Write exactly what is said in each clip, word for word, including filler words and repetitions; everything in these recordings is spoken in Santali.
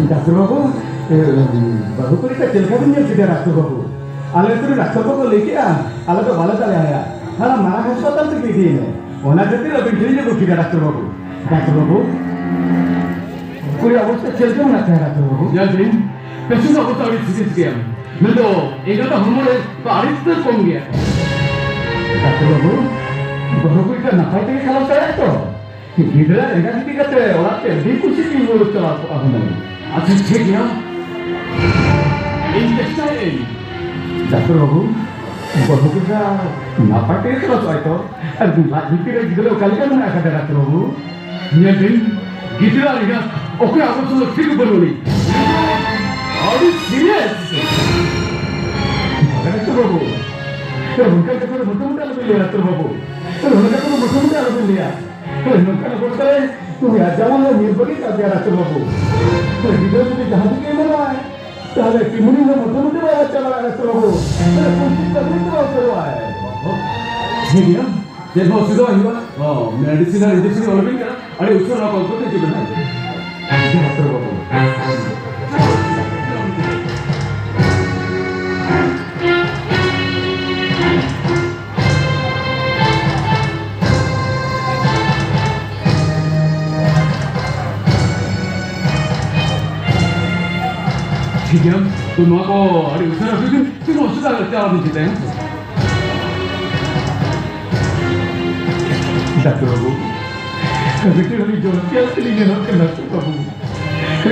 ᱰᱟᱠᱛᱟᱨ ᱵᱟᱹᱵᱩ, ᱮ, ᱵᱟᱹᱵᱩ ᱠᱩᱲᱤ ᱠᱚ ᱪᱮᱫ ᱞᱮᱠᱟ ᱵᱤᱱ ᱧᱮᱞ ᱠᱮᱫᱮᱭᱟ ᱰᱟᱠᱛᱟᱨ ᱵᱟᱹᱵᱩ? ᱟᱞᱮ ᱟᱹᱛᱩ ᱨᱮ ᱰᱟᱠᱛᱟᱨ ᱠᱚᱠᱚ ᱞᱟᱹᱭ ᱠᱮᱜᱼᱟ, ᱟᱞᱮ ᱫᱚ ᱵᱟᱞᱮ ᱫᱟᱲᱮᱭᱟᱭᱟ, ᱦᱟᱱᱟ ᱢᱟᱨᱟᱝ ᱦᱟᱥᱯᱟᱛᱟᱞ ᱛᱮᱜᱮ ᱤᱫᱤᱭᱮ ᱢᱮ᱾ ᱚᱱᱟ ᱠᱷᱟᱹᱛᱤᱨ ᱟᱹᱵᱤᱱ ᱴᱷᱮᱱ ᱞᱤᱧ ᱟᱹᱜᱩ ᱠᱮᱫᱟ ᱰᱟᱠᱛᱟᱨ ᱵᱟᱹᱵᱩ᱾ ᱰᱟᱠᱛᱟᱨ ᱵᱟᱹᱵᱩ, ᱠᱩᱲᱤ ᱚᱵᱚᱥᱛᱟ ᱪᱮᱫ ᱞᱮᱠᱟ ᱢᱮᱱᱟᱜ ᱛᱟᱭᱟ ᱰᱟᱠᱛᱟᱨ ᱵᱟᱹᱵᱩ? ᱧᱮᱞ ᱵᱤᱱ, ᱯᱮᱥᱮᱱᱴ ᱚᱵᱚᱥᱛᱟ ᱟᱹᱰᱤ ᱥᱤᱨᱤᱭᱟᱥ ᱜᱮᱭᱟ᱾ ᱢᱮᱱᱫᱚ ᱮᱸᱜᱟᱛᱟᱜ ᱦᱚᱲᱢᱚ ᱨᱮ ᱫᱟᱲᱮ ᱩᱛᱟᱹᱨ ᱠᱚᱢ ᱜᱮᱭᱟ᱾ ᱰᱟᱠᱛᱟᱨ ᱵᱟᱹᱵᱩ, ᱵᱟᱹᱦᱩ ᱠᱩᱲᱤ ᱫᱚ ᱱᱟᱯᱟᱭ ᱛᱮᱜᱮ ᱠᱷᱟᱞᱟᱥ ᱫᱟᱲᱮᱭᱟᱜᱼᱟ ᱛᱚ? ᱜᱤᱫᱽᱨᱟᱹ ᱮᱸᱜᱟᱛ ᱤᱫᱤ ᱠᱟᱛᱮ ᱚᱲᱟᱜ ᱛᱮ ᱟᱹᱰᱤ ᱠᱩᱥᱤ ᱜᱤᱧ ᱨᱩᱣᱟᱹᱲ ᱪᱟᱞᱟᱣ ᱠᱚᱜᱼᱟ ᱦᱩᱱᱟᱹᱝ᱾ ᱟᱪᱪᱷᱟ, ᱴᱷᱤᱠ ᱜᱮᱭᱟ, ᱤᱧ ᱪᱮᱥᱴᱟᱭᱮᱫ ᱟᱹᱧ᱾ ᱰᱟᱠᱛᱟᱨ ᱵᱟᱹᱵᱩ, ᱵᱟᱹᱦᱩ ᱜᱤᱫᱽᱨᱟᱹ ᱱᱟᱯᱟᱭ ᱛᱮᱜᱮ ᱠᱷᱟᱞᱟᱥᱚᱜᱼᱟᱭ ᱛᱚ? ᱟᱨ ᱞᱟᱡ ᱵᱷᱤᱛᱤᱨ ᱨᱮ ᱜᱤᱫᱽᱨᱟᱹ ᱚᱠᱟ ᱞᱮᱠᱟ ᱢᱮᱱᱟᱜ ᱟᱠᱟᱫᱟ ᱰᱟᱠᱛᱟᱨ ᱵᱟᱹᱵᱩ? ᱧᱮᱞ ᱵᱤᱱ, ᱜᱤᱫᱽᱨᱟᱹ ᱮᱸᱜᱟᱛ ᱚᱠᱚᱭᱟᱜ ᱚᱵᱚᱥᱛᱟ ᱫᱚ ᱴᱷᱤᱠ ᱵᱟᱹᱱᱩᱜ ᱟᱹᱱᱤᱡ᱾ ᱟᱹᱰᱤ ᱥᱤᱨᱤᱭᱟᱥ᱾ ᱵᱟᱝᱟ ᱰᱟᱠᱛᱟᱨ ᱵᱟᱹᱵᱩ, ᱚᱱᱠᱟᱱ ᱠᱟᱛᱷᱟ ᱫᱚ ᱢᱚᱴᱟᱢᱩᱴᱤ ᱟᱞᱚᱵᱤᱱ ᱞᱟᱹᱭᱟ ᱰᱟᱠᱛᱟᱨ ᱵᱟᱹᱵᱩ᱾ ᱚᱱᱠᱟᱱ ᱠᱟᱛᱷᱟ ᱫᱚ ᱢᱚᱴᱟᱢᱩᱴᱤ ᱟᱞᱚᱵᱤᱱ ᱞᱟᱹᱭᱟ᱾ ᱦᱳᱭ, ᱱᱚᱝᱠᱟᱱ ᱚᱵᱚᱥᱛᱟ ᱨᱮ ᱩᱱᱤ ᱟᱡ ᱡᱟᱶᱟᱭ ᱦᱚᱸ ᱧᱤᱨ ᱵᱟᱹᱜᱤ ᱠᱟᱫᱮᱭᱟ ᱰᱟᱠᱛᱟᱨ ᱵᱟᱹᱵᱩ᱾ ᱦᱳᱭ, ᱜᱤᱫᱽᱨᱟᱹ ᱡᱩᱫᱤ ᱡᱟᱦᱟᱸ ᱛᱤᱱ ᱜᱮ ᱮᱢᱟᱱᱚᱜᱼᱟᱭ, ᱛᱟᱦᱞᱮ ᱠᱤᱢᱩᱱᱤ ᱦᱚᱸ ᱢᱚᱴᱟᱢᱩᱴᱤ ᱵᱟᱭ ᱵᱟᱧᱪᱟᱣ ᱫᱟᱲᱮᱭᱟᱜᱼᱟ ᱰᱟᱠᱛᱟᱨ ᱵᱟᱹᱵᱩ᱾ ᱦᱳᱭ, ᱯᱩᱱᱥᱤ ᱠᱟᱹᱢᱤ ᱫᱚ ᱵᱟᱭ ᱩᱛᱟᱹᱨᱚᱜᱼᱟᱭ᱾ ᱴᱷᱤᱠ ᱜᱮᱭᱟ, ᱪᱮᱫ ᱦᱚᱸ ᱚᱥᱩᱵᱤᱫᱷᱟ ᱵᱟᱭ ᱦᱩᱭᱩᱜᱼᱟ᱾ ᱦᱚᱸ, ᱢᱮᱰᱤᱥᱤᱱ ᱟᱨ ᱤᱧᱡᱮᱠᱥᱤᱱ ᱚᱞ ᱵᱤᱱ ᱠᱟᱱᱟ, ᱟᱹᱰᱤ ᱩᱥᱟᱹᱨᱟ ᱠᱚᱞ ᱠᱟᱛᱮ ᱦᱤᱡᱩᱜ ᱵᱮᱱ, ᱦᱮᱸ? ᱦᱮᱸ, ᱰᱟᱠᱛᱟᱨ ᱵᱟᱹᱵᱩ᱾ ᱴᱷᱤᱠ ᱜᱮᱭᱟ, ᱛᱚ ᱱᱚᱣᱟ ᱠᱚ ᱟᱹᱰᱤ ᱩᱥᱟᱹᱨᱟ ᱦᱩᱭ ᱞᱮᱱ, ᱪᱮᱫ ᱚᱥᱩᱵᱤᱫᱷᱟ ᱦᱩᱭᱩᱜ ᱛᱮ ᱟᱞᱚᱵᱤᱱ ᱪᱤᱱᱛᱟᱹᱭᱟ, ᱦᱮᱸ ᱥᱮ? ᱰᱟᱠᱛᱟᱨ ᱵᱟᱹᱵᱩ, ᱠᱟᱹᱢᱤ ᱴᱷᱮᱱ ᱟᱹᱰᱤ ᱡᱳᱨ ᱛᱮ ᱟᱹᱞᱤᱧ ᱧᱮᱞᱚᱜ ᱠᱟᱱᱟ, ᱰᱟᱠᱛᱟᱨ ᱵᱟᱹᱵᱩ᱾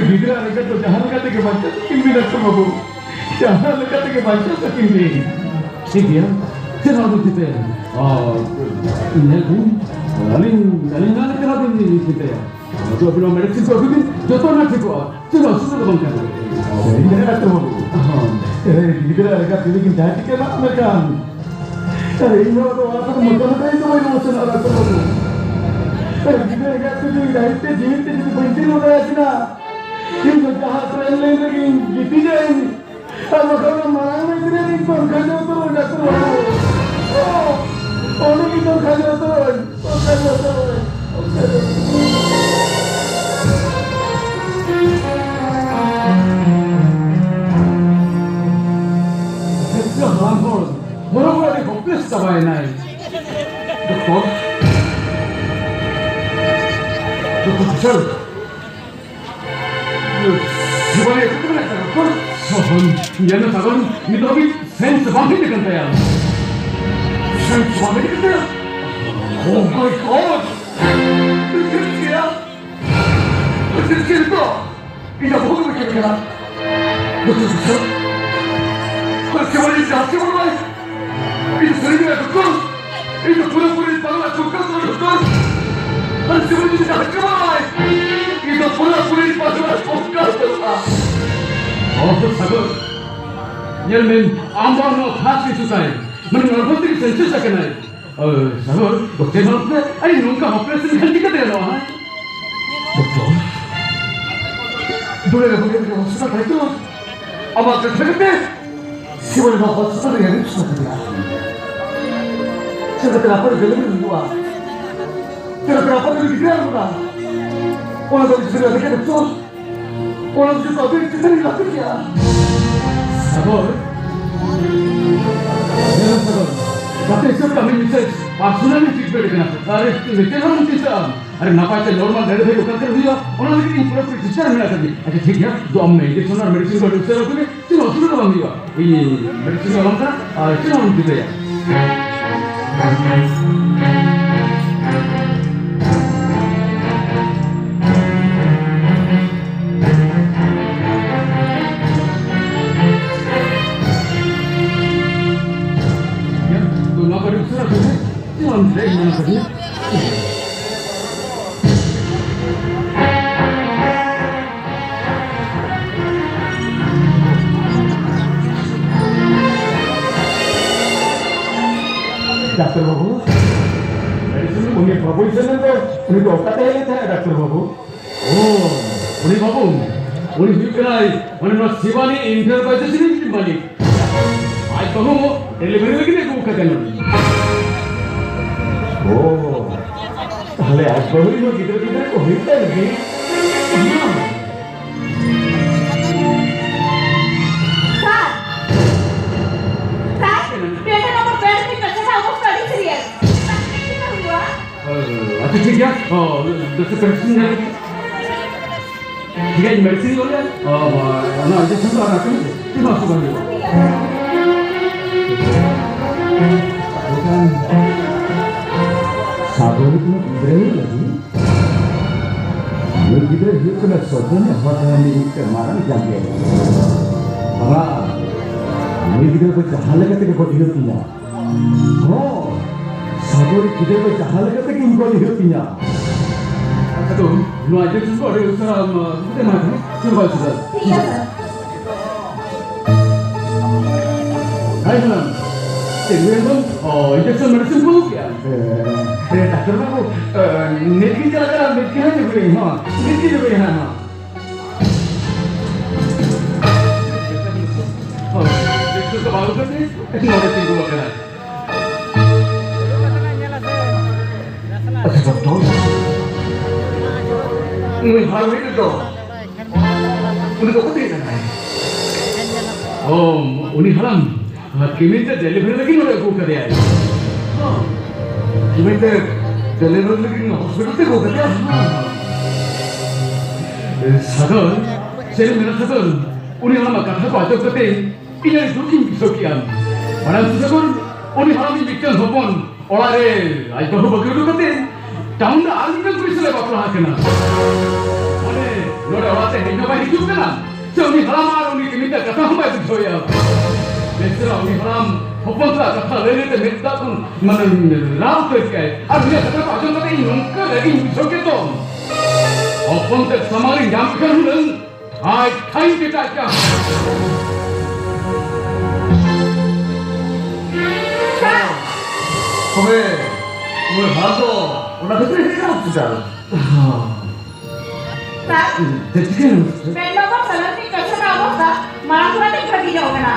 ᱜᱤᱫᱽᱨᱟᱹ ᱟᱨ ᱮᱸᱜᱟᱛ ᱫᱚ ᱡᱟᱦᱟᱸ ᱞᱮᱠᱟ ᱛᱮᱜᱮ ᱵᱟᱧᱪᱟᱣ ᱠᱤᱱ ᱵᱤᱱ, ᱰᱟᱠᱛᱟᱨ ᱵᱟᱹᱵᱩ᱾ ᱡᱟᱦᱟᱸ ᱞᱮᱠᱟ ᱛᱮᱜᱮ ᱵᱟᱧᱪᱟᱣ ᱠᱟᱹᱠᱤᱱ ᱵᱤᱱ᱾ ᱴᱷᱤᱠ ᱜᱮᱭᱟ, ᱪᱮᱫ ᱦᱚᱸ ᱟᱞᱚᱢ ᱪᱤᱱᱛᱟᱹᱭᱟ᱾ ᱚ, ᱧᱮᱞ ᱵᱤᱱ, ᱟᱹᱞᱤᱧ, ᱟᱹᱞᱤᱧ ᱱᱚᱣᱟ ᱞᱮᱠᱟ ᱵᱤᱱ ᱪᱤᱱᱛᱟᱹᱭᱟ᱾ ᱟᱫᱚ ᱟᱹᱵᱤᱱ ᱱᱚᱣᱟ ᱢᱮᱰᱤᱥᱤᱱ ᱠᱚ ᱟᱹᱜᱩᱭ ᱵᱤᱱ, ᱡᱚᱛᱚ ᱱᱟᱜ ᱴᱷᱤᱠᱚᱜᱼᱟ᱾ ᱪᱮᱫ ᱦᱚᱸ ᱚᱥᱩᱵᱤᱫᱷᱟ ᱵᱟᱝ ᱠᱟᱱᱟ᱾ ᱥᱟᱹᱨᱤ ᱜᱮ ᱰᱟᱠᱛᱟᱨ ᱵᱟᱹᱵᱩ᱾ ᱦᱚᱸ᱾ ᱮ, ᱜᱤᱫᱽᱨᱟᱹ ᱮᱸᱜᱟᱛ ᱡᱩᱫᱤ ᱠᱤᱱ ᱡᱟᱦᱟᱸ ᱪᱤᱠᱟᱹ ᱮᱢᱟᱜ ᱢᱮᱠᱷᱟᱱ, ᱟᱨ ᱤᱧ ᱦᱚᱸ ᱟᱫᱚ ᱚᱲᱟᱜ ᱠᱷᱚᱱ ᱢᱚᱪᱟ ᱢᱚᱪᱟ ᱤᱧ ᱫᱚ ᱵᱟᱹᱧ ᱨᱩᱣᱟᱹᱲ ᱥᱮᱱᱚᱜᱼᱟ, ᱰᱟᱠᱛᱟᱨ ᱵᱟᱹᱵᱩ᱾ ᱟᱨ ᱜᱤᱫᱽᱨᱟᱹ ᱮᱸᱜᱟᱛ ᱡᱩᱫᱤ ᱫᱟᱭᱤᱛ ᱛᱮ ᱡᱤᱣᱤ ᱛᱮ ᱡᱩᱫᱤ ᱵᱟᱹᱧ ᱛᱤᱸᱜᱩ ᱫᱟᱲᱮᱭᱟᱜ ᱠᱤᱱᱟ, ᱤᱧ ᱫᱚ ᱡᱟᱦᱟᱸ ᱴᱨᱮᱱ ᱞᱟᱭᱤᱱ ᱨᱮᱜᱮᱧ ᱜᱤᱛᱤᱡᱚᱜ ᱟᱹᱧ᱾ ᱟᱨ ᱵᱟᱠᱷᱟᱱ ᱚᱱᱟ ᱢᱟᱨᱟᱝ ᱞᱟᱭᱤᱱ ᱨᱮ ᱤᱧ ᱫᱚ ᱚᱱᱠᱟ ᱜᱮ ᱩᱛᱟᱹᱨᱚᱜ ᱟᱹᱧ, ᱰᱟᱠᱛᱟᱨ ᱵᱟᱹᱵᱩ᱾ ᱚ, ᱚᱸᱰᱮ ᱜᱮ ᱤᱧ ᱫᱚ ᱚᱱᱠᱟ ᱜᱮ ᱩᱛᱟᱹᱨᱚᱜ ᱟᱹᱧ, ᱚᱱᱠᱟ ᱜᱮ ᱩᱛᱟᱹᱨᱚᱜ ᱟᱹᱧ, ᱚᱱᱠᱟ ᱜᱮ᱾ ᱰᱚᱠᱴᱚᱨ ᱵᱤᱥᱟᱞ᱾ ᱥᱤᱵᱟᱱᱤ ᱚᱠᱟ ᱨᱮ ᱢᱮᱱᱟᱭ ᱛᱟᱭᱟ, ᱰᱚᱠᱴᱚᱨ? ᱥᱟᱵᱚᱱ, ᱧᱮᱞ ᱢᱮ ᱥᱟᱵᱚᱱ, ᱱᱤᱛ ᱦᱟᱹᱵᱤᱡ ᱥᱮᱱᱥ ᱵᱟᱝ ᱦᱮᱡ ᱟᱠᱟᱱ ᱛᱟᱭᱟ᱾ ᱥᱮᱱᱥ ᱵᱟᱝ ᱦᱮᱡ ᱟᱠᱟᱱ ᱛᱟᱭᱟ? Oh my God! ᱪᱮᱫ ᱪᱤᱠᱟᱹᱭᱟ? ᱪᱮᱫ ᱪᱤᱠᱟᱹᱭᱟ ᱱᱤᱛᱚᱜ? ᱤᱧ ᱫᱚ ᱵᱚᱦᱩᱛ ᱩᱭᱦᱟᱹᱨ ᱠᱟᱱᱟ᱾ ᱰᱚᱠᱴᱚᱨ ᱵᱤᱥᱟᱞ, ᱟᱨ ᱥᱤᱵᱟᱱᱤ ᱡᱟᱦᱟᱸ ᱪᱮ ᱵᱟᱹᱱᱩᱜᱼᱟ᱾ ᱤᱧ ᱫᱚ ᱥᱟᱹᱨᱤ ᱜᱮ ᱰᱚᱠᱴᱚᱨ᱾ ᱤᱧ ᱫᱚ ᱯᱩᱨᱟᱹᱯᱩᱨᱤ ᱯᱟᱜᱽᱞᱟ ᱪᱚᱠᱠᱟ ᱠᱟᱱᱟ ᱰᱚᱠᱴᱚᱨ᱾ ᱟᱨ ᱥᱤᱵᱟᱱᱤ ᱡᱩᱫᱤ ᱡᱟᱦᱟᱸ ᱪᱮ ᱵᱟᱹᱱᱩᱜᱼᱟ, ᱤᱧ ᱫᱚ ᱯᱩᱨᱟᱹᱯᱩᱨᱤ ᱯᱟᱜᱽᱞᱟ ᱪᱚᱠᱠᱟ ᱠᱟᱱᱟ᱾ ᱚᱦ, ᱥᱟᱜᱚᱨ, ᱧᱮᱞ ᱢᱮ, ᱟᱢ ᱵᱟᱝ ᱱᱚᱣᱟ ᱯᱷᱟᱥᱴ ᱤᱥᱩ ᱛᱟᱭ, ᱢᱟᱱᱮ ᱱᱚᱨᱵᱷᱟᱥ ᱛᱮᱜᱮ ᱥᱮᱱᱥᱟᱥ ᱟᱠᱟᱱᱟᱭ᱾ ᱟᱹ, ᱥᱟᱜᱚᱨ, ᱰᱚᱠᱴᱚᱨ ᱵᱟᱹᱵᱩ ᱛᱮ, ᱟᱹᱰᱤ ᱱᱚᱝᱠᱟ ᱚᱯᱟᱨᱮᱥᱚᱱ ᱞᱮᱠᱷᱟᱱ ᱪᱤᱠᱟᱹᱛᱮ ᱜᱟᱱᱚᱜᱼᱟ, ᱦᱮᱸ? ᱰᱚᱠᱴᱚᱨ, ᱫᱩᱲᱟᱹ ᱨᱮ ᱵᱩᱲᱟᱹ ᱨᱮ ᱦᱚᱥᱯᱤᱴᱟᱞ ᱨᱮ ᱛᱚ, ᱟᱢᱟᱜ ᱠᱟᱛᱷᱟ ᱠᱟᱛᱮ, ᱥᱤᱵᱚᱱ ᱵᱟᱵᱟ ᱦᱚᱥᱯᱤᱴᱟᱞ ᱨᱮ ᱮᱰᱢᱤᱴ ᱥᱟᱱᱟ ᱠᱮᱫᱮᱭᱟ᱾ ᱪᱮᱫ ᱞᱮᱠᱟ ᱟᱯᱟᱛ ᱜᱟᱹᱞᱤᱢ ᱦᱩᱭᱩᱜᱼᱟ? ᱪᱮᱫ ᱞᱮᱠᱟ ᱟᱯᱟᱛ ᱜᱤᱫᱽᱨᱟᱹ ᱟᱞᱚᱢᱟ? ᱚᱱᱟ ᱫᱚ ᱜᱤᱫᱽᱨᱟᱹ ᱞᱟᱹᱜᱤᱫ ᱰᱚᱠᱴᱚᱨ᱾ ᱚᱱᱟ ᱫᱚ ᱡᱚᱛᱚ ᱟᱯᱮ ᱪᱮᱛᱟᱱ ᱨᱮ ᱞᱟᱹᱠᱛᱤ ᱜᱮᱭᱟ᱾ ᱥᱟᱜᱚᱨ, ᱧᱮᱞ ᱢᱮ ᱥᱟᱜᱚᱨ, ᱜᱟᱛᱮ ᱦᱤᱥᱟᱹᱵ ᱛᱮ ᱟᱢᱤᱧ ᱢᱮᱥᱮᱡᱽ ᱯᱟᱨᱥᱚᱱᱟᱞᱤ ᱴᱨᱤᱴᱢᱮᱱᱴ ᱠᱟᱱᱟ᱾ ᱟᱨ ᱪᱮᱫ ᱦᱚᱸ ᱟᱞᱚᱢ ᱪᱤᱱᱛᱟᱹᱜᱼᱟ᱾ ᱟᱨ ᱱᱟᱯᱟᱭ ᱛᱮ ᱱᱚᱨᱢᱟᱞ ᱰᱮᱞᱤᱵᱷᱟᱨᱤ ᱚᱠᱟ ᱞᱮᱠᱟ ᱦᱩᱭᱩᱜᱼᱟ, ᱚᱱᱟ ᱞᱟᱹᱜᱤᱫ ᱤᱧ ᱯᱩᱨᱟᱹᱯᱩᱨᱤ ᱪᱮᱥᱴᱟ ᱨᱮ ᱢᱮᱱᱟᱜ ᱟᱠᱟᱫᱤᱧᱟ᱾ ᱟᱪᱪᱷᱟ, ᱴᱷᱤᱠ ᱜᱮᱭᱟ, ᱫᱩ ᱟᱢ ᱢᱮᱰᱤᱥᱤᱱ ᱟᱨ ᱢᱮᱰᱤᱥᱤᱱ ᱠᱚ ᱟᱹᱰᱤ ᱩᱥᱟᱹᱨᱟ ᱟᱹᱜᱩᱭ ᱢᱮ, ᱪᱮᱫ ᱦᱚᱸ ᱚᱥᱩᱵᱤᱫᱷᱟ ᱵᱟᱝ ᱦᱩᱭᱩᱜᱼᱟ᱾ ᱤᱧ ᱢᱮᱰᱤᱥᱤᱱ ᱠᱚ ᱮᱢᱟᱢ ᱠᱟᱱᱟ, ᱟᱨ ᱪᱮᱫ ᱦᱚᱸ ᱟᱞᱚᱢ ᱪᱤᱱᱛᱟᱹᱭᱟ᱾ ᱛᱚ ᱱᱚᱣᱟ ᱠᱚ ᱟᱹᱰᱤ ᱩᱥᱟᱹᱨᱟ ᱟᱹᱜᱩᱭ ᱢᱮ᱾ ᱪᱮᱫ ᱦᱚᱸ ᱟᱞᱚᱢ ᱪᱤᱱᱛᱟᱹᱭᱟ, ᱤᱧ ᱢᱟᱱᱟ ᱠᱟᱹᱫᱤᱧᱟ᱾ ᱰᱟᱠᱛᱟᱨ ᱵᱟᱹᱵᱩ, ᱩᱱᱤ ᱵᱟᱹᱵᱩᱭ ᱥᱮᱱ ᱞᱮᱱ ᱫᱚ, ᱩᱱᱤ ᱫᱚ ᱚᱠᱟᱛᱮ ᱦᱮᱡ ᱞᱮᱱ ᱛᱟᱦᱮᱸᱫ, ᱰᱟᱠᱛᱟᱨ ᱵᱟᱹᱵᱩ? ᱳ, ᱩᱱᱤ ᱵᱟᱹᱵᱩ, ᱩᱱᱤ ᱦᱩᱭᱩᱜ ᱠᱟᱱᱟᱭ, ᱩᱱᱤ ᱱᱚᱣᱟ ᱥᱤᱵᱟᱱᱤ ᱤᱱᱴᱟᱨᱯᱨᱟᱭᱡᱮᱥ ᱨᱤᱱᱤᱡ ᱢᱟᱹᱞᱤᱠ᱾ ᱟᱡ ᱵᱟᱹᱦᱩ ᱰᱮᱞᱤᱵᱷᱟᱨᱤ ᱞᱟᱹᱜᱤᱫ ᱮ ᱟᱹᱜᱩ ᱟᱠᱟᱫᱮᱭᱟ ᱱᱚᱰᱮ᱾ ᱳ, ᱛᱟᱦᱞᱮ ᱟᱡ ᱵᱟᱹᱦᱩ ᱨᱤᱱ ᱦᱚᱸ ᱜᱤᱫᱽᱨᱟᱹ ᱯᱤᱫᱽᱨᱟᱹ ᱠᱚ ᱦᱩᱭᱩᱜ ᱛᱟᱭ ᱞᱟᱹᱜᱤᱫ? ᱥᱟᱨ, ᱥᱟᱨ, ᱯᱮ ᱱᱚᱢᱵᱚᱨ ᱵᱮᱰ ᱨᱮ ᱯᱮᱥᱮᱱᱴ ᱟᱜ ᱚᱵᱚᱥᱛᱟ ᱟᱹᱰᱤ ᱥᱤᱨᱤᱭᱟᱥ᱾ ᱪᱮᱫ ᱦᱩᱭᱩᱜᱼᱟ? ᱴᱷᱤᱠ ᱜᱮᱭᱟ᱾ ᱚ, ᱰᱚᱠᱴᱚᱨ ᱯᱨᱮᱥᱠᱨᱤᱯᱥᱚᱱ ᱧᱮᱞ ᱞᱮᱜᱮ᱾ ᱴᱷᱤᱠ ᱜᱮᱭᱟ, ᱤᱧ ᱢᱮᱰᱤᱥᱤᱱ ᱤᱧ ᱚᱞ ᱞᱮᱜᱮ᱾ ᱚ, ᱚᱱᱟ ᱤᱧᱡᱮᱠᱥᱚᱱ ᱫᱚ ᱟᱨ ᱦᱟᱯᱮ ᱪᱮᱫ ᱦᱚᱸ ᱚᱥᱩᱵᱤᱫᱷᱟ ᱦᱩᱭᱩᱜᱼᱟ᱾ ᱮᱱᱠᱷᱟᱱ ᱥᱟᱵᱚᱱᱤ ᱠᱚ ᱜᱤᱫᱽᱨᱟᱹ ᱞᱟᱹᱜᱤᱫ ᱱᱩᱭ ᱜᱤᱫᱽᱨᱟᱹ ᱦᱩᱭᱩᱜ ᱠᱟᱱᱟ ᱥᱚᱡᱚᱱ ᱦᱚᱲ ᱨᱮᱱ ᱢᱤᱫᱴᱮᱱ ᱢᱟᱨᱟᱝ ᱡᱟᱸᱜᱮ᱾ ᱵᱟᱵᱟ, ᱱᱩᱭ ᱜᱤᱫᱽᱨᱟᱹ ᱫᱚ ᱡᱟᱦᱟᱸ ᱞᱮᱠᱟ ᱛᱮᱜᱮ ᱜᱚᱡ ᱦᱩᱭᱩᱜ ᱛᱤᱧᱟ᱾ ᱦᱚᱸ, ᱥᱟᱜᱚᱨᱤᱡ ᱜᱤᱫᱽᱨᱟᱹ ᱫᱚ ᱡᱟᱦᱟᱸ ᱞᱮᱠᱟ ᱛᱮᱜᱮ ᱜᱚᱡ ᱦᱩᱭᱩᱜ ᱛᱤᱧᱟ᱾ ᱟᱫᱚ ᱱᱚᱣᱟ ᱤᱧᱡᱮᱠᱥᱚᱱ ᱠᱚ ᱟᱹᱰᱤ ᱩᱥᱟᱹᱨᱟ, ᱟᱢ, ᱮᱢᱟ ᱠᱚ ᱢᱮ᱾ ᱥᱩᱨ ᱵᱟᱭ ᱥᱩᱨᱟ᱾ ᱴᱷᱤᱠ ᱜᱮᱭᱟ, ᱥᱟᱨ᱾ ᱦᱟᱭ ᱥᱟᱱᱟᱢ᱾ ᱪᱮᱫ ᱵᱮᱱ ᱫᱚ? ᱚ, ᱤᱧᱡᱮᱠᱥᱚᱱ ᱢᱮᱰᱤᱥᱤᱱ ᱠᱚ ᱟᱹᱜᱩ ᱠᱮᱜᱼᱟ? ᱮ, ᱮ, ᱰᱟᱠᱛᱟᱨ ᱵᱟᱹᱵᱩ, ᱮ, ᱱᱤᱛ ᱜᱤᱧ ᱪᱟᱞᱟᱜ ᱠᱟᱱᱟ, ᱱᱤᱛ ᱜᱮ ᱦᱟᱸᱜ ᱟᱹᱜᱩᱭᱟᱹᱧ, ᱦᱚᱸ, ᱱᱤᱛ ᱜᱮ ᱟᱹᱜᱩᱭᱟᱹᱧ ᱦᱟᱸᱜ, ᱦᱚᱸ᱾ ᱦᱳᱭ, ᱤᱧᱡᱮᱠᱥᱚᱱ ᱠᱚ ᱵᱟᱝ ᱟᱹᱜᱩ ᱠᱟᱛᱮ ᱱᱚᱰᱮ ᱛᱤᱸᱜᱩ ᱟᱠᱟᱱᱟ᱾ ᱟᱪᱪᱷᱟ, ᱰᱚᱠᱴᱚᱨ, ᱱᱩᱭ ᱦᱟᱲᱟᱢ ᱦᱮᱡ ᱫᱚ, ᱩᱱᱤ ᱫᱚ ᱚᱠᱚᱭ ᱠᱟᱱᱟᱭ? ᱚ, ᱩᱱᱤ ᱦᱟᱲᱟᱢ, ᱟᱨ ᱠᱤᱢᱤᱱ ᱛᱮ ᱰᱮᱞᱤᱵᱷᱟᱨᱤ ᱞᱟᱹᱜᱤᱫ ᱱᱚᱰᱮ ᱟᱹᱜᱩ ᱠᱟᱫᱮᱭᱟᱭ᱾ ᱦᱚᱸ᱾ ᱠᱤᱢᱤᱱ ᱛᱮ ᱰᱮᱞᱤᱵᱷᱟᱨᱤ ᱞᱟᱹᱜᱤᱫ ᱦᱚᱥᱯᱤᱴᱟᱞ ᱛᱮ ᱟᱹᱜᱩ ᱠᱟᱫᱮᱭᱟ? ᱦᱚᱸ᱾ ᱥᱟᱜᱚᱨ, ᱪᱮᱫ ᱮᱢ ᱢᱮᱱᱟ ᱥᱟᱜᱚᱨ? ᱩᱱᱤ ᱦᱟᱲᱟᱢᱟᱜ ᱠᱟᱛᱷᱟ ᱠᱚ ᱟᱸᱡᱚᱢ ᱠᱟᱛᱮ ᱤᱧ ᱟᱹᱰᱤ ᱫᱩᱠᱤᱧ ᱵᱩᱡᱷᱟᱹᱣ ᱠᱮᱜᱼᱟ᱾ ᱵᱟᱲᱟᱭᱟᱢ ᱥᱮ ᱥᱟᱜᱚᱨ, ᱩᱱᱤ ᱦᱟᱲᱟᱢ ᱤᱧ ᱢᱤᱫᱴᱟᱝ ᱦᱚᱯᱚᱱ ᱚᱲᱟᱜ ᱨᱮ ᱟᱡ ᱵᱟᱹᱦᱩ ᱵᱟᱹᱜᱤ ᱦᱚᱴᱚ ᱠᱟᱛᱮ ᱴᱟᱣᱩᱱ ᱨᱮ ᱟᱨ ᱢᱤᱫᱴᱟᱝ ᱠᱩᱲᱤ ᱥᱟᱞᱟᱜ ᱵᱟᱯᱞᱟ ᱟᱠᱟᱱᱟ᱾ ᱢᱟᱱᱮ, ᱱᱚᱰᱮ ᱚᱲᱟᱜ ᱛᱮ ᱦᱮᱡ ᱦᱚᱸ ᱵᱟᱭ ᱦᱤᱡᱩᱜ ᱠᱟᱱᱟ, ᱥᱮ ᱩᱱᱤ ᱦᱟᱲᱟᱢ ᱟᱨ ᱩᱱᱤ ᱠᱤᱢᱤᱱ ᱫᱚ ᱠᱟᱛᱷᱟ ᱦᱚᱸ ᱵᱟᱭ ᱵᱩᱡᱷᱟᱹᱣᱮᱫᱼᱟ᱾ ᱵᱮᱪᱟᱨᱟ ᱩᱱᱤ ᱦᱟᱲᱟᱢ ᱦᱚᱯᱚᱱ ᱥᱟᱞᱟᱜ ᱠᱟᱛᱷᱟ ᱞᱟᱹᱭ ᱞᱟᱹᱭ ᱛᱮ ᱢᱮᱫ ᱫᱟᱜ ᱠᱷᱚᱱ, ᱢᱟᱱᱮ, ᱨᱟᱣ ᱩᱛᱟᱹᱨ ᱠᱮᱫᱼᱟᱭ᱾ ᱟᱨ ᱩᱱᱤᱭᱟᱜ ᱠᱟᱛᱷᱟ ᱠᱚ ᱟᱸᱡᱚᱢ ᱠᱟᱛᱮ ᱤᱧ ᱱᱚᱝᱠᱟ ᱨᱟᱹᱜᱤᱧ ᱵᱩᱡᱷᱟᱹᱣ ᱠᱮᱫ ᱫᱚ᱾ ᱦᱚᱯᱚᱱ ᱛᱮ ᱥᱟᱢᱟᱝ ᱨᱤᱧ ᱧᱟᱢ ᱠᱮᱫ ᱠᱷᱟᱱ ᱦᱩᱱᱟᱹᱝ ᱟᱡ ᱴᱷᱟᱹᱭ ᱜᱮ ᱮᱴᱟᱜ ᱠᱟᱱ᱾ ᱛᱚᱵᱮ ᱩᱱᱤ ᱦᱟᱲᱟᱢ ᱫᱚ ᱚᱱᱟ ᱠᱷᱟᱹᱛᱤᱨ ᱦᱮᱡ ᱠᱟᱱᱟ ᱦᱚᱥᱯᱤᱴᱟᱞ᱾ ᱥᱟᱨ, ᱪᱮᱫ ᱪᱤᱠᱟᱹᱭᱮᱱᱟ? ᱯᱮᱱ ᱱᱚᱢᱵᱚᱨ ᱥᱟᱞᱟᱨ ᱨᱤᱱᱤᱡ ᱠᱟᱛᱷᱟ ᱫᱚ ᱚᱵᱚᱥᱛᱟ ᱢᱟᱲᱟᱝ ᱠᱷᱚᱱᱟᱜ ᱫᱚ ᱵᱷᱟᱹᱜᱤ ᱧᱚᱜ ᱠᱟᱱᱟ᱾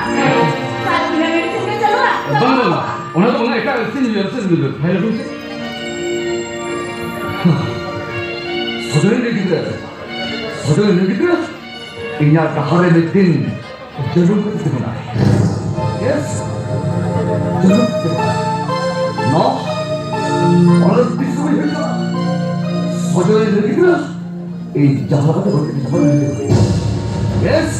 ᱥᱟᱨ, ᱤᱱᱟᱹ ᱢᱮᱰᱤᱥᱤᱱ ᱜᱮ ᱪᱟᱹᱞᱩᱜᱼᱟ? ᱵᱟᱝ, ᱵᱟᱝ, ᱵᱟᱝ᱾ ᱚᱱᱟ ᱫᱚ ᱵᱟᱝᱟ, ᱮᱴᱟᱜ ᱥᱤᱧ ᱧᱮᱞ, ᱥᱤᱧ ᱧᱮᱞ᱾ ᱯᱷᱟᱭᱤᱞ ᱟᱹᱜᱩᱭ ᱢᱮᱥᱮ᱾ ᱥᱚᱡᱚᱭ ᱨᱮᱱ ᱜᱤᱫᱽᱨᱟᱹ, ᱥᱚᱡᱚᱭ ᱨᱮᱱ ᱜᱤᱫᱽᱨᱟᱹ᱾ ᱤᱧᱟᱜ ᱰᱟᱦᱟᱨ ᱨᱮ ᱢᱤᱫ ᱫᱤᱱ ᱡᱟᱹᱱᱩᱢ ᱠᱟᱛᱮ ᱛᱤᱸᱜᱩᱱᱟᱭ᱾ Yes, ᱡᱟᱹᱱᱩᱢ ᱠᱟᱛᱮ ᱛᱤᱸᱜᱩᱱᱟᱭ᱾ No, ᱚᱱᱟ ᱫᱚ ᱛᱤᱥ ᱦᱚᱸ ᱵᱟᱹᱧ ᱦᱩᱭ ᱦᱚᱪᱚᱣᱟᱜᱼᱟ᱾ ᱚᱡᱚᱭ ᱞᱟᱹᱜᱤᱫ ᱫᱚ ᱤᱧ ᱡᱟᱦᱟᱸ ᱞᱮᱠᱟᱛᱮ ᱜᱚᱡ ᱠᱟᱛᱮ ᱪᱟᱯᱟᱫ ᱜᱤᱰᱤ ᱠᱟᱜ ᱦᱩᱭᱩᱜᱼᱟ᱾ ᱵᱮᱥ,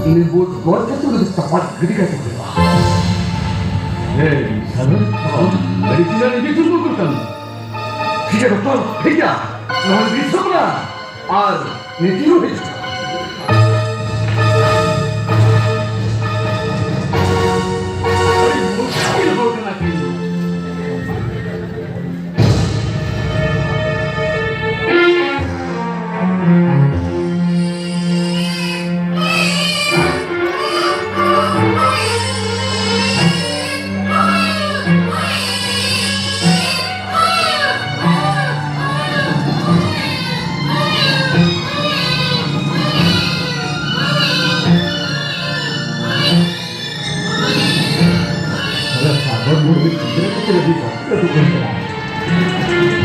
ᱩᱱᱤ ᱵᱩᱴ ᱜᱚᱡ ᱠᱟᱛᱮ ᱩᱱᱤ ᱫᱚ ᱪᱟᱯᱟᱫ ᱜᱤᱰᱤ ᱠᱟᱜ ᱦᱩᱭᱩᱜᱼᱟ᱾ ᱦᱮᱸ, ᱥᱟᱹᱜᱩᱱ᱾ ᱢᱮᱰᱤᱥᱤᱱ ᱟᱨ ᱤᱧᱡᱮᱠᱥᱚᱱ ᱠᱚ ᱠᱟᱱ᱾ ᱴᱷᱤᱠ ᱜᱮᱭᱟ, ᱰᱚᱠᱴᱚᱨ, ᱴᱷᱤᱠ ᱜᱮᱭᱟ᱾ ᱱᱚᱣᱟ ᱜᱨᱤᱥᱥᱚ ᱠᱟᱱᱟ᱾ ᱟᱨ ᱱᱤᱛᱤ ᱦᱚᱸ ᱦᱤᱡᱩᱜ ᱠᱟᱱᱟ᱾ ᱟᱹᱰᱤ ᱢᱩᱥᱠᱤᱞ ᱦᱚᱲ ᱠᱟᱱᱟ ᱠᱤᱱ᱾ ᱟᱫᱚ ᱥᱟᱜᱚᱨ ᱢᱩᱨᱢᱩ ᱜᱤᱫᱽᱨᱟᱹ ᱠᱚ ᱪᱮᱫ ᱞᱟᱹᱜᱤᱫ ᱵᱟᱯᱞᱟ ᱫᱚ ᱦᱩᱭ ᱠᱟᱱᱟ?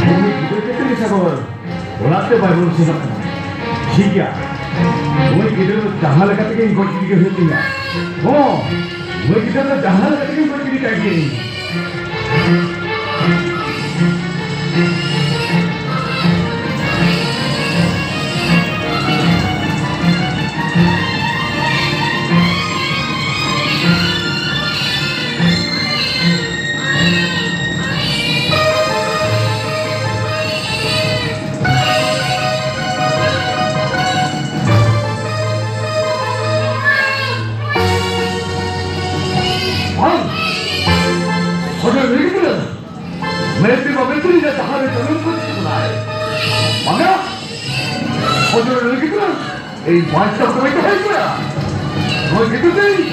ᱢᱩᱨᱢᱩ ᱜᱤᱫᱽᱨᱟᱹ ᱠᱚ ᱪᱮᱫ ᱞᱟᱹᱜᱤᱫ ᱥᱟᱜᱚᱨ? ᱚᱲᱟᱜ ᱛᱮ ᱵᱟᱭ ᱨᱩᱣᱟᱹᱲ ᱥᱮᱱᱚᱜ ᱠᱟᱱᱟ᱾ ᱴᱷᱤᱠ ᱜᱮᱭᱟ, ᱱᱩᱭ ᱜᱤᱫᱽᱨᱟᱹ ᱫᱚ ᱡᱟᱦᱟᱸ ᱞᱮᱠᱟ ᱛᱮᱜᱮ ᱜᱚᱡ ᱜᱤᱰᱤ ᱜᱮ ᱦᱩᱭᱩᱜ ᱛᱤᱧᱟ᱾ ᱦᱚᱸ, ᱱᱩᱭ ᱜᱤᱫᱽᱨᱟᱹ ᱫᱚ ᱡᱟᱦᱟᱸ ᱞᱮᱠᱟ ᱛᱮᱜᱮ ᱜᱚᱡ ᱜᱤᱰᱤ ᱠᱟᱭ ᱜᱮᱭᱟᱹᱧ᱾ ᱵᱟᱝ! ᱥᱚᱡᱚᱭ ᱞᱟᱹᱭ ᱠᱮᱫᱟ, ᱢᱮᱱᱛᱮ ᱵᱟᱵᱮ ᱛᱩᱞᱤ ᱡᱟᱦᱟᱸ ᱨᱮ ᱡᱚᱱᱚᱢ ᱠᱚ ᱪᱤᱠᱟᱹ ᱠᱟᱱᱟᱭ᱾ ᱵᱟᱝᱟ! ᱥᱚᱡᱚᱭ ᱞᱟᱹᱭ ᱠᱮᱫᱟ, ᱤᱧ ᱵᱟᱧᱪᱟᱣ ᱠᱚ ᱢᱮᱛᱟ ᱦᱩᱭ ᱠᱚᱣᱟ᱾ ᱱᱚᱣᱟ ᱜᱤᱫᱽᱨᱟᱹ ᱫᱚ ᱤᱧ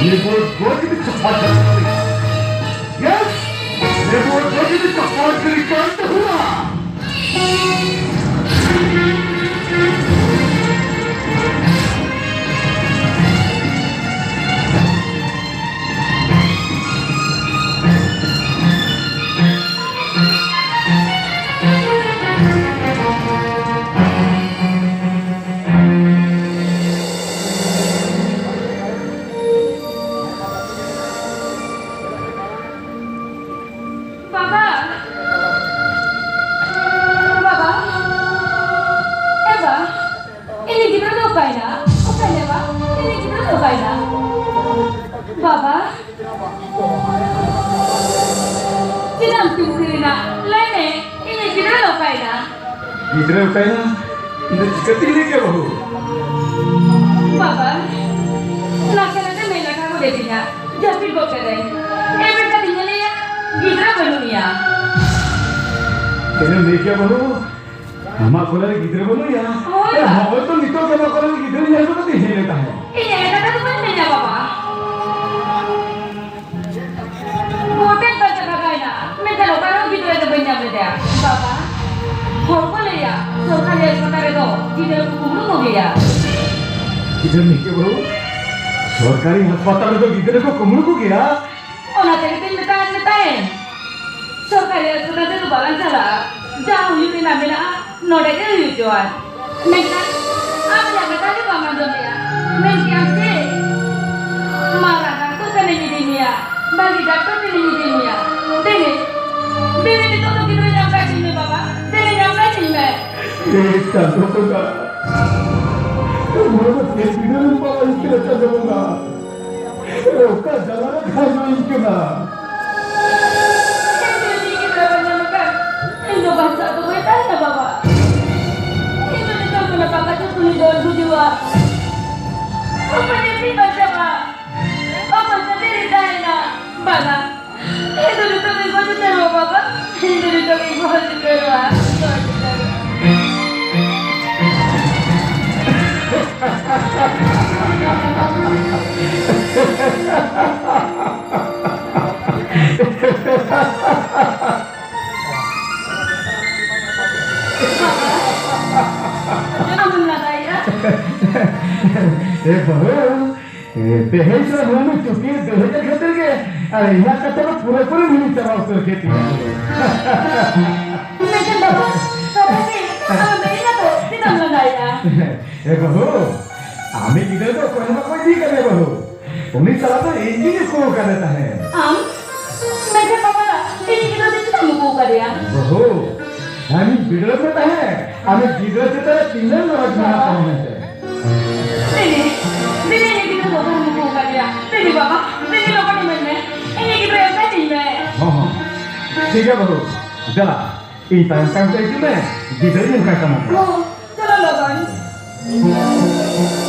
ᱱᱤᱨᱵᱚᱞ ᱜᱚᱡ ᱠᱟᱛᱮ ᱪᱟᱯᱟᱫ ᱠᱟᱛᱮ ᱠᱚ ᱞᱟᱹᱭᱟ᱾ Yes! ᱱᱤᱨᱵᱚᱞ ᱜᱚᱡ ᱠᱟᱛᱮ ᱪᱟᱯᱟᱫ ᱠᱟᱛᱮ ᱠᱟᱱ ᱛᱟᱵᱚᱱᱟ᱾ ᱵᱟᱵᱟ! ᱜᱤᱫᱽᱨᱟᱹ ᱚᱠᱟᱭᱮᱱᱟ? ᱤᱧ ᱫᱚ ᱪᱤᱠᱟᱹᱛᱤᱧ ᱞᱟᱹᱭ ᱠᱮᱭᱟ ᱵᱟᱹᱦᱩ? ᱵᱟᱵᱟ, ᱱᱟᱥᱮ ᱱᱟᱥᱮ ᱢᱮᱫ ᱞᱟᱴᱷᱟ ᱜᱚᱫ ᱮᱫᱤᱧᱟ, ᱡᱟᱹᱯᱤᱫ ᱜᱚᱫ ᱠᱟᱹᱫᱟᱹᱧ᱾ ᱮᱵᱮᱨ ᱠᱟᱛᱮᱧ ᱧᱮᱞᱮᱭᱟ, ᱜᱤᱫᱽᱨᱟᱹ ᱵᱟᱹᱱᱩᱜ ᱮᱭᱟ᱾ ᱪᱮᱫ ᱮᱢ ᱞᱟᱹᱭ ᱠᱮᱭᱟ ᱵᱟᱹᱦᱩ? ᱟᱢᱟᱜ ᱠᱚᱞᱮ ᱨᱮ ᱜᱤᱫᱽᱨᱟ ᱵᱟᱹᱱᱩᱭᱟ? ᱦᱳᱭ, ᱮ, ᱵᱟ᱾ ᱦᱳᱭ ᱛᱚ, ᱱᱤᱛᱚᱜ ᱜᱮ ᱟᱢᱟᱜ ᱠᱚᱞᱮ ᱨᱮ ᱜᱤᱫᱽᱨᱟ ᱧᱮᱞ ᱠᱟᱛᱮ ᱦᱮᱡ ᱞᱮᱱ ᱛᱟᱦᱮᱸᱫ᱾ ᱤᱧ ᱮᱲᱮ ᱠᱟᱛᱷᱟ ᱫᱚ ᱵᱟᱹᱧ ᱢᱮᱱᱟ, ᱵᱟᱵᱟ᱾ ᱦᱳᱴᱮᱞ ᱯᱮ ᱪᱟᱠᱷᱟ ᱠᱟᱭᱱᱟ, ᱢᱮᱱᱠᱷᱟᱱ ᱚᱠᱟ ᱨᱮᱦᱚᱸ ᱜᱤᱫᱽᱨᱟ ᱫᱚ ᱵᱟᱹᱧ ᱧᱟᱢ ᱞᱮᱫᱮᱭᱟ, ᱵᱟᱵᱟ᱾ ᱦᱚᱲ ᱠᱚ ᱞᱟᱹᱭᱟ, ᱥᱚᱨᱠᱟᱨᱤ ᱦᱟᱥᱯᱟᱛᱟᱞ ᱨᱮᱫᱚ ᱜᱤᱫᱽᱨᱟ ᱠᱚ ᱠᱩᱢᱲᱩ ᱠᱚᱜᱮᱭᱟ᱾ ᱜᱤᱫᱽᱨᱟ ᱱᱤᱝᱠᱟᱹ ᱵᱟᱹᱦᱩ, ᱥᱚᱨᱠᱟᱨᱤ ᱦᱟᱥᱯᱟᱛᱟᱞ ᱨᱮᱫᱚ ᱜᱤᱫᱽᱨᱟ ᱠᱚ ᱠᱩᱢᱲᱩ ᱠᱚᱜᱮᱭᱟ? ᱚᱱᱟ ᱛᱮᱜᱮ ᱛᱚᱧ ᱢᱮᱛᱟᱭ ᱢᱮᱛᱟᱭ᱾ ᱥᱚᱨᱠᱟᱨᱤ ᱦᱟᱥᱯᱟᱛᱟᱞ ᱛᱮᱫᱚ ᱵᱟᱞᱟᱝ ᱪᱟᱞᱟᱜᱼᱟ᱾ ᱡᱟᱦᱟᱸ ᱦᱩᱭᱩᱜ ᱨᱮᱱᱟᱜ ᱢᱮᱱᱟᱜᱼᱟ, ᱱᱚᱰᱮ ᱜᱮ ᱦᱩᱭ ᱦᱚᱪᱚᱣᱟᱱ᱾ ᱢᱮᱱᱠᱷᱟᱱ ᱟᱢ ᱨᱮᱭᱟᱜ ᱠᱟᱛᱷᱟ ᱜᱮ ᱵᱟᱢ ᱟᱸᱡᱚᱢ ᱞᱮᱜᱼᱟ᱾ ᱢᱮᱱ ᱠᱮᱭᱟᱢ ᱪᱮᱫ? ᱢᱟᱨᱟᱝ ᱰᱟᱠᱛᱚᱨ ᱴᱷᱮᱱᱤᱧ ᱤᱫᱤ ᱢᱮᱭᱟ, ᱵᱷᱟᱹᱜᱤ ᱰᱟᱠᱛᱚᱨ ᱴᱷᱮᱱᱤᱧ ᱤᱫᱤ ᱢᱮᱭᱟ᱾ ᱫᱮᱱᱤ, ᱫᱮᱱᱤ ᱱᱤᱛᱚᱜ ᱫᱚ ᱜᱤᱫᱽᱨᱟᱹ ᱧᱟᱢ ᱠᱟᱭ ᱛᱤᱧ ᱢᱮ ᱵᱟᱵᱟ, ᱫᱮᱱᱤ ᱧᱟᱢ ᱠᱟᱭ ᱛᱤᱧ ᱢᱮ᱾ ᱮ ᱪᱟᱸᱫᱳ ᱵᱚᱸᱜᱟ, ᱱᱚᱣᱟ ᱫᱚ ᱪᱮᱫ ᱵᱤᱰᱟᱹᱣ ᱮᱢ ᱯᱟᱲᱟᱣ ᱤᱧ ᱠᱟᱱᱟ ᱪᱟᱸᱫᱳ ᱵᱚᱸᱜᱟ? ᱚᱠᱟ ᱡᱟᱞᱟ ᱨᱮ ᱜᱷᱟᱨᱚᱸᱡᱽ ᱠᱟᱱᱟ? ᱤᱧ ᱫᱚ ᱵᱟᱧᱪᱟᱣ ᱫᱚ ᱵᱟᱹᱧ ᱛᱟᱦᱮᱱᱟ, ᱵᱟᱵᱟ᱾ ᱤᱧ ᱫᱚ ᱱᱤᱛᱚᱜ ᱠᱷᱚᱱᱟᱜ ᱯᱟᱠᱟ ᱪᱩᱠᱩᱱᱤ ᱫᱚ ᱵᱩᱡᱷᱟᱹᱣᱟ᱾ ᱚᱠᱚᱭ ᱡᱮ ᱢᱤᱫ ᱵᱟᱧᱪᱟᱣᱟ? ᱚᱠᱚᱭ ᱥᱟᱛᱮ ᱨᱮ ᱛᱟᱦᱮᱱᱟ? ᱵᱟᱵᱟ, ᱤᱧ ᱫᱚ ᱱᱤᱛᱚᱜ ᱜᱤᱧ ᱜᱚᱡ ᱩᱛᱟᱹᱨᱚᱜᱼᱟ, ᱵᱟᱵᱟ᱾ ᱤᱧ ᱫᱚ ᱱᱤᱛᱚᱜ ᱜᱤᱧ ᱜᱚᱡ ᱩᱛᱟᱹᱨᱚᱜᱼᱟ᱾ ᱜᱚᱡ ᱩᱛᱟᱹᱨᱚᱜᱼᱟ᱾ ᱟᱢᱮᱢ ᱞᱟᱸᱫᱟᱭᱮᱫᱼᱟ? ᱮ ᱵᱟᱹᱦᱩ, ᱮ, ᱛᱮᱦᱮᱧ ᱥᱮ ᱱᱚᱣᱟ ᱪᱩᱴᱤ ᱫᱟᱹᱦᱤᱡ ᱠᱷᱟᱹᱛᱤᱨ ᱜᱮ, ᱟᱨ ᱤᱧᱟᱹᱜ ᱠᱟᱛᱷᱟ ᱫᱚ ᱯᱩᱨᱟᱹ ᱯᱩᱨᱤ ᱦᱤᱲᱤᱧ ᱪᱟᱵᱟ ᱩᱛᱟᱹᱨ ᱠᱮᱫ ᱛᱤᱧᱟ᱾ ᱢᱮᱱᱠᱷᱟᱱ ᱵᱟᱹᱵᱩ, ᱠᱟᱛᱷᱟ ᱪᱮᱫ? ᱟᱢ ᱫᱚ ᱤᱧ ᱟᱫᱚ ᱪᱮᱫᱟᱜ ᱮᱢ ᱞᱟᱸᱫᱟᱭᱮᱫᱼᱟ? ᱮ ᱵᱟᱹᱦᱩ, ᱟᱢᱤᱡ ᱜᱤᱫᱽᱨᱟᱹ ᱫᱚ ᱚᱠᱚᱭ ᱦᱚᱸ ᱵᱟᱠᱚ ᱤᱫᱤ ᱠᱟᱫᱮᱭᱟ ᱵᱟᱹᱦᱩ᱾ ᱩᱱᱤ ᱥᱟᱞᱟ ᱫᱚ ᱤᱧ ᱜᱤᱧ ᱩᱠᱩ ᱟᱠᱟᱫᱮ ᱛᱟᱦᱮᱸᱫ᱾ ᱟᱢ? ᱢᱮᱱᱠᱷᱟᱱ ᱵᱟᱵᱟ, ᱤᱧ ᱜᱤᱫᱽᱨᱟᱹ ᱫᱚ ᱪᱮᱫᱟᱜ ᱮᱢ ᱩᱠᱩ ᱟᱠᱟᱫᱮᱭᱟ? ᱵᱟᱹᱦᱩ, ᱟᱢᱤᱡ ᱵᱤᱰᱟᱹᱣ ᱢᱮ ᱛᱟᱦᱮᱸᱫ, ᱟᱢᱤᱡ ᱜᱤᱫᱽᱨᱟᱹ ᱪᱮᱛᱟᱱ ᱨᱮ ᱛᱤᱱᱟᱹᱜ ᱱᱚᱡᱚᱨ ᱢᱮᱱᱟᱜ ᱛᱟᱢᱟ ᱢᱮᱱᱛᱮ᱾ ᱫᱤᱫᱤ, ᱫᱤᱫᱤ, ᱤᱧ ᱜᱤᱫᱽᱨᱟᱹ ᱫᱚ ᱚᱠᱟᱨᱮᱢ ᱩᱠᱩ ᱟᱠᱟᱫᱮᱭᱟ? ᱫᱤᱫᱤ ᱵᱟᱵᱟ, ᱫᱤᱫᱤ ᱞᱚᱜᱚᱱ ᱤᱢᱟᱹᱧ ᱢᱮ, ᱤᱧ ᱜᱤᱫᱽᱨᱟᱹ ᱮᱢ ᱠᱟᱹᱛᱤᱧ ᱢᱮ᱾ ᱦᱚᱸ, ᱦᱚᱸ, ᱴᱷᱤᱠ ᱜᱮᱭᱟ ᱵᱟᱹᱦᱩ, ᱪᱟᱞᱟᱜ᱾ ᱤᱧ ᱛᱟᱭᱚᱢ ᱛᱟᱭᱚᱢ ᱛᱮ ᱦᱤᱡᱩᱜ ᱢᱮ, ᱜᱤᱫᱽᱨᱟᱹ ᱧᱮᱞ ᱠᱟᱭ ᱛᱟᱢᱟ᱾ ᱦᱚᱸ, ᱪᱟᱞᱟᱜ ᱞᱟᱜᱟᱜᱼᱟ᱾